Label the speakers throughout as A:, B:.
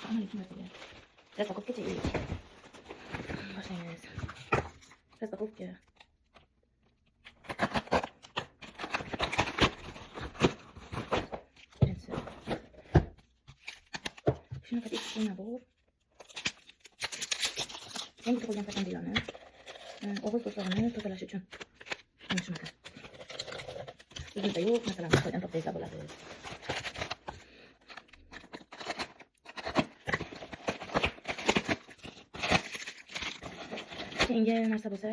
A: Assalomu alaykum barchaga. Распаковка чаек. Boshlaymiz. Распаковка. Birinchisi. Shunaqa ikkita набор. Yangi tug'ilgan farzandlarni og'iz bo'shlig'ini tozalash uchun. Mana shunaqa. O'zimizda yo'q, masalan, Xitoydan topsangizlar bo'ladi. Keyingi narsa bo'lsa,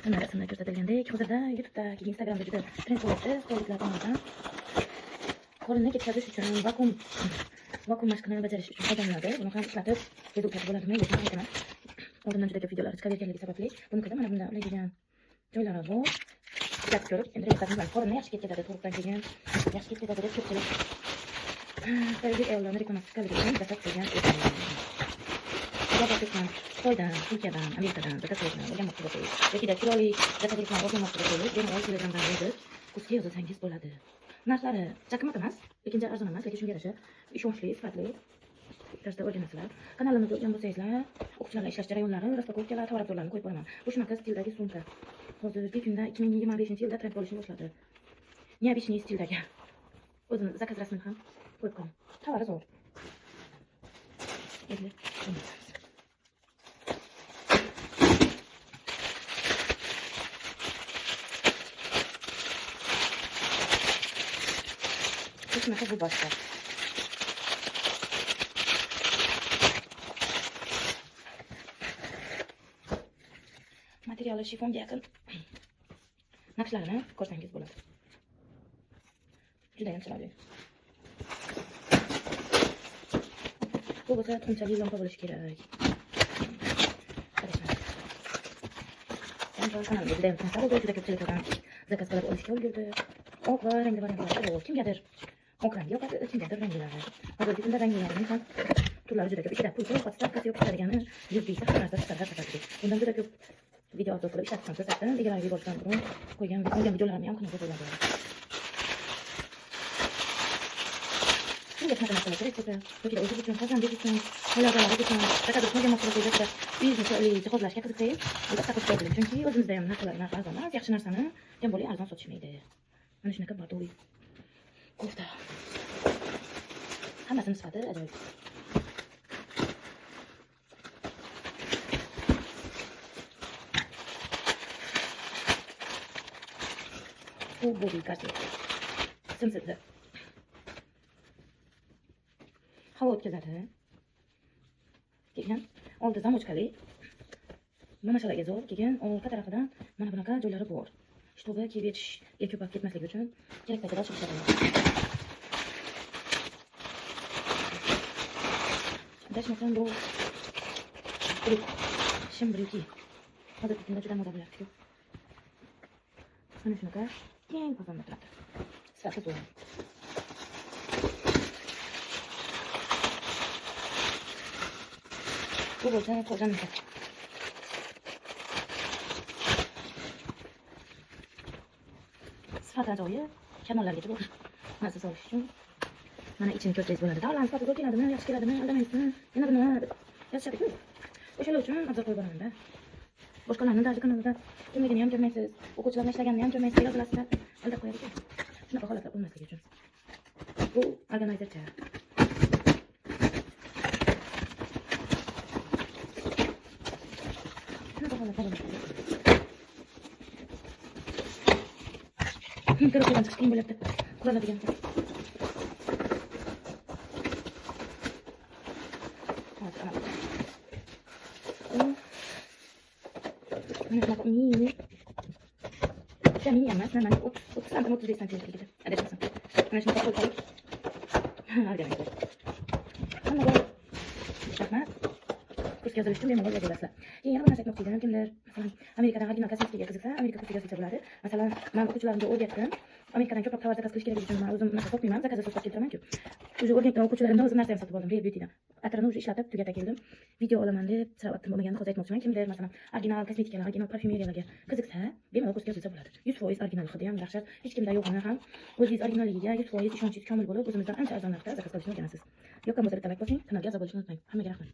A: mana rasmda ko'rsatilgandek, hozirda YouTube'da, keyin Instagramda juda trend bo'lyapti. Xitoyliklar tomonidan qorinni ketkazish uchun vakuum mashqini bajarish uchun foydalaniladi. Buni ham ishlatib, rezultat bo'ladimi, yo'qmi aytaman. Oldindan juda ko'p videolar chiqaverganligi sababli bunikida mana bunday ulaydigan joylari bor. Ishlatib ko'rib, endi rezultatini bilaman. Qorinni yaxshi ketkazadi, tug'ruqdan keyin yaxshi ketkazadi deb ko'pchilik xitoylik ayollarni reklamasi chiqqanligi uchun zakaz qilgan edim. Zakaz Xitoydan, Turkiyadan, Amerikadan zakaz qilishni o'rganmoqchi bo'lsangiz yoki chiroyli zakaz qilishni o'rganmoqchi bo'lsangiz, bemalol Telegramdan yozib, kursga yozilsangiz bo'ladi. Narxlari qimmat emas, lekin arzon emas, lekin shunga yarasha ishonchli, sifatli tarzda o'rganasizlar. Kanalimizda o'tgan bo'lsangizlar, o'quvchilarla ishlash jarayonlari, распаковка lar, tovar обзор larini qo'yib boraman. Bu shunaqa stildagi sumka. Hozirgi kunda 2025-yilda trend bo'lishni boshladi. Необычный stildagi. O'zini zakaz rasmini ham qo'yib qo'yaman. Tovari zo'r. Endi jo'natamiz. Bu shunaqa rubashka. Materiali shifonga yaqin. Naqshlarini ko'rsangiz bo'ladi. Juda ham chiroyli. Bu bo'lsa tuxumchali lampa bo'lishi kerak. Adashmadim. Lampa kanalimda juda ham trendlar bo'ldi, juda ko'pchilik odam zakaz qilib olishga ulgurdi. Oq va rangli variantlari bor. Kimgadir oq rang yoqadi, kimgadir ranglilari. Hozirgi kunda ranglilarining ham turlari juda ko'p. Ichida pul yo'q, подставка si yo'q, chiqadigani 100 desa hamma narsa chiqadi, har. Bundan juda ko'p video обзор qilib ishlatib ham ko'rsatdim. Egalariga yuborishdan burun qo'ygan olgan videolarimni ham kanalga qo'ygan bo'ladi. Kimga shunaqa narsalar kerak bo'lsa, yoki o'zingiz uchun, farzandingiz uchun, oila a'zolaringiz uchun zakaz qilmoqchi bo'lsangiz, uyingizni chiroyli jihozlashga qiziqsangiz, albatta qo'shib qo'ying. Chunki o'zimizda ham narxlar narxi arzon emas, yaxshi narsani тем более arzon sotishmaydi. Mana shunaqa бордовый kofta. Hammasini sifati ajoyib. Bu body gardet. Simsizli. Havo o'tkazadi. Keyin oldi замочка li. Mamashalarga zo'r. Keyin orqa tarafidan mana bunaqa joylari bor. Чтобы kiyib yetishga ko'payib ketmasligi uchun kerak paytida ochib ishlatiladi. Adashmasam, bu брюк. Shim брюки. Hozirgi kunda juda moda bo'lyapti-ku. Mana shunaqa keng fasonda turadi. Sifati zo'r. Bu bo'lsa qo'ldan. Sifati ajoyib, kamollarga zo'r. Narsa solish uchun. Mana ichini ko'rsangiz bo'ladi. Davlat sifati zo'r keladimi, yaxshi keladimi, aldamaysizmi? Yana bir nima deb yozishadi-ku. O'shalar uchun обзор qo'yib boraman-da. Boshqalarni даже kanalida kimligini ham ko'rmaysiz, o'quvchilarni ishlaganini ham ko'rmaysiz, yozilasizda aldab qo'yadi-ku. Shunaqa holatlar bo'lmasligi uchun. Bu organizercha. Shunaqa holatlar bo'lmasligi uchun. Коробка dan chiqish qiyin bo'lyapti. Quriladigan. Hozir ana. U mana shunaqa mini. Juda mini emas, нормально. 30 santim, 35 santimetrligida. Adashmasam. Mana shunaqa qo'lchalik. Organizer. Hammaga rahmat. Kursga yozilish uchun bemalol yoza. Keyin yana bir narsa aytmoqchi edim. Kimdir, masalan, Amerikadan original kosmetikaga qiziqsa, Amerika kursiga yozilsa bo'ladi. Masalan, men o'quvchilarimga o'rgatdim. Amerikadan ko'proq tovar заказ qilish kerak uchun man o'zim unaqa sotmayman, заказ da sotib keltiraman-ku. Уже o'rgangan o'quvchilarimdan o'zim narsa ham sotib oldim Real Beauty'dan. Atirini уже ishlatib tugata keldim. Video olaman deb sira vaqtim bo'lmaganda hozir aytmoqchiman. Kimdir, masalan, original kosmetikalar, original parfyumeriyalarga qiziqsa, bemalol kursga yozilsa bo'ladi. 100% original hidi ham dahshat. Hech kimda yo'g'ini ham o'zingiz originalligiga 100% ishonchingiz komil bo'lib, o'zimizdan ancha arzon narxda заказ qilishni o'rganasiz. Yoqqan bo'lsa, bitta layk bosing, kanalga a'zo bo'lishni unutmang. Hammaga rahmat.